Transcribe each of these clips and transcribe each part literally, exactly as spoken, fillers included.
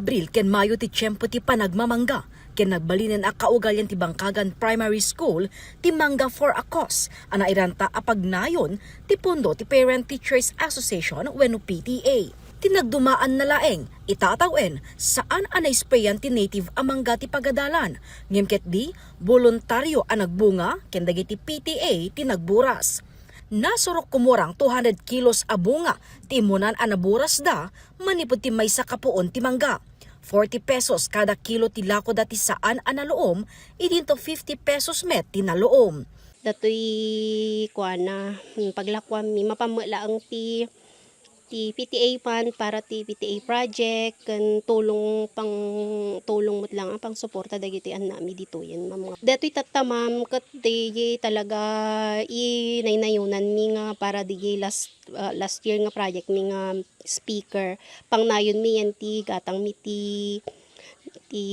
Abril ken Mayo ti tiempo ti panagmamangga, ken nagbalinen a kaugalian ti Bangkagan Primary School ti Mangga for a Cause a nairanta a pagnayon ti pondo ti Parent Teachers Association wenno P T A. Ti nagdumaanna laeng, itatawen, saan a naisprayan ti native a mangga ti pagadalan, ngem ketdi, boluntario a nagbunga ken dagiti P T A ti nagburas. Nasurok kumurang two hundred kilos a bunga ti immunan a naburasda manipud ti maysa ka puon ti mangga. Forty pesos kada kilo ti lakoda ti saan a naluom, idinto fifty pesos met ti naluom. Datoy kuana, hmm, paglakuanmi, mapan met laeng ti, ti P T A fund para ti P T A project, ken tulong pang, tulong met laeng a pangsuporta dagiti annakmi ditoyen, ma'am. Datoy tatta, ma'am, ket di talaga inaynayonanmi nga para di last, ah, last year nga projectmi nga speaker, pangnayonmi yan ti gatangmi ti, ti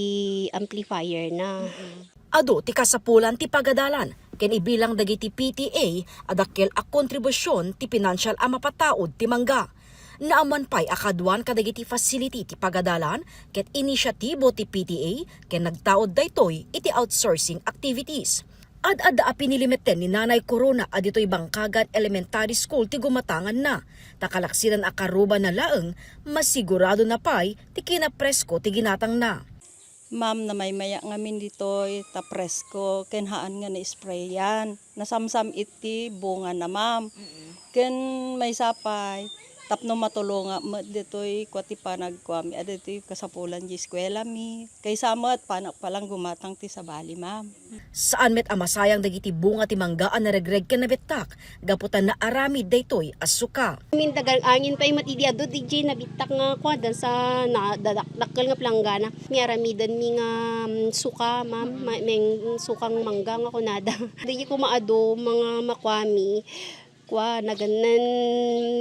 amplifier na. Mm-mm. Adu ti kasapulan ti pagadalan ken ibilang dagiti P T A a dakkel a kontribusion ti pinansial a mapataud ti mangga. Naammoan pay a kaduan kadagiti facility ti pagadalan ket inisyatibo ti P T A ken nagtaud daytoy iti outsourcing activities. Ad-adda a pinili metten ni Nanay Corona a ditoy Bangkagan Elementary School ti gumatanganna, ta kalaksidan a karubaanna laeng, masigurado na pay ti kinapresko ti ginatangna. Ma'am, namaymayak ngamin ditoy ta presko ken haan nga na-sprayan. Nasamsam iti bungana, ma'am. Mm-mm. Ken maysa pay, tapno matulongak met ditoy kua ti panagkuami, a ditoy kasapulan ti eskuelami. Kaysa met, panak pa lang gumatang ti sabali, ma'am. Saan met a masayang dagiti bunga ti mangga a naregreg ken nabettak gapu ta naaramid daytoy a suka. Mindagan angin pay met idi adu, D J, nabittak nga kuadan sa na-, dadak-, dakkel nga planggana. Miaramidanmi nga, mm, suka, ma'am. Mm. Ma-, meng-, sukang mangga nga kunada. Di ko maadu, mga makuami. Kua, nagannan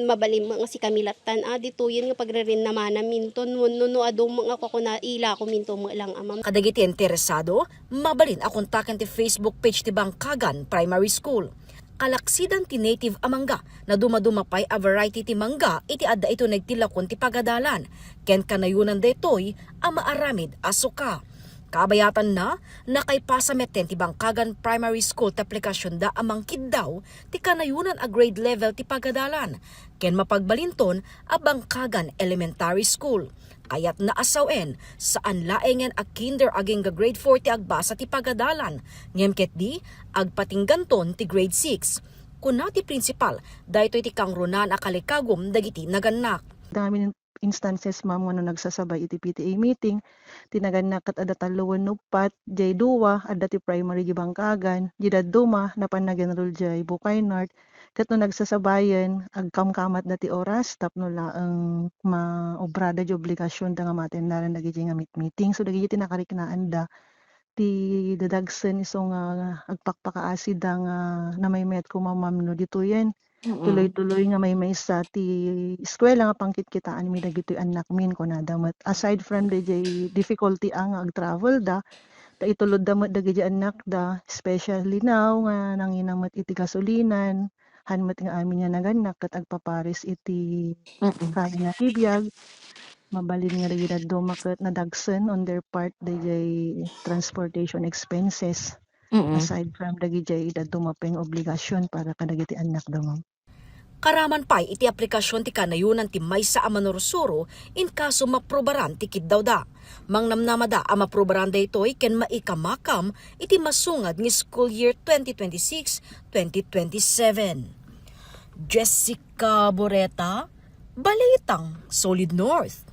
mabalin met nga sikami lattan. Ah, ditoyen nga pagririnnamanam minton. Wenno no adu met nga kua, kuna, ila ko minto met lang, ah, ma'am. Kadagiti interesado, mabalin a kontaken ti Facebook page ti Bangkagan Primary School. Kalaksidan ti native a mangga, nadumaduma pay a variety ti mangga iti adda iti uneg ti lakon ti pagadalan, ken kanayonan daytoy a maaramid a suka. Kabayatanna, nakaipasa metten ti Bangkagan Primary School ti aplikasionda a mangkiddaw ti kanayonan a grade level ti pagadalan, ken mapagbalinton a Bangkagan Elementary School. Kayatna a sawen, saan laengen a kinder agingga grade four ti agbasa ti pagadalan, ngem ketdi, agpatingganton ti grade six. Kuna ti principal, daytoy ti kangrunaan a kalikagum dagiti nagannak. Dami instances, ma'am, nga no nagsasabay iti P T A meeting, ti nagannak ket adda tallo wenno uppat, jay dua, adda ti primary jay Bangkagan, jay dadduma, napan nag-enroll jay Bukay North, ket no nagsasabayen, agkamkamatda ti oras tapno laeng maobrada jay obligasionda nga maatendaran dagiti nga mit-, meeting. So, dagiti nakariknaanda ti dadagsen isu nga agpakpakaasida nga namaymayat koma, ma'am, no ditoyen. Mm. Tuloy-tuloy nga maymaysa ti eskuela nga pangkitkitaanmi dagitoy annakmin, kunada met. Aside from dayjay difficulty a nga agtravelda, ta itulodda met dagiti annakda, especially now nga nangina met iti gasolinan, haan met nga amin nga nagannak ket agpapares iti Mm. kaya nga ti biag. Mabalin nga dagiti dadduma ket nadagsen on their part dayjay transportation expenses. Mm. Aside from dagijay dadduma pay nga obligasyon para kadagiti annakda, ma'am. Karaman pay iti aplikasion ti kanayonan ti maysa a manursuro in kaso maprobaran ti kiddawda. Mangnamnamada a maprobaran daytoy ken maikamakam iti masungad nga school year twenty twenty-six twenty twenty-seven. Jessica Boreta, Balitang Solid North.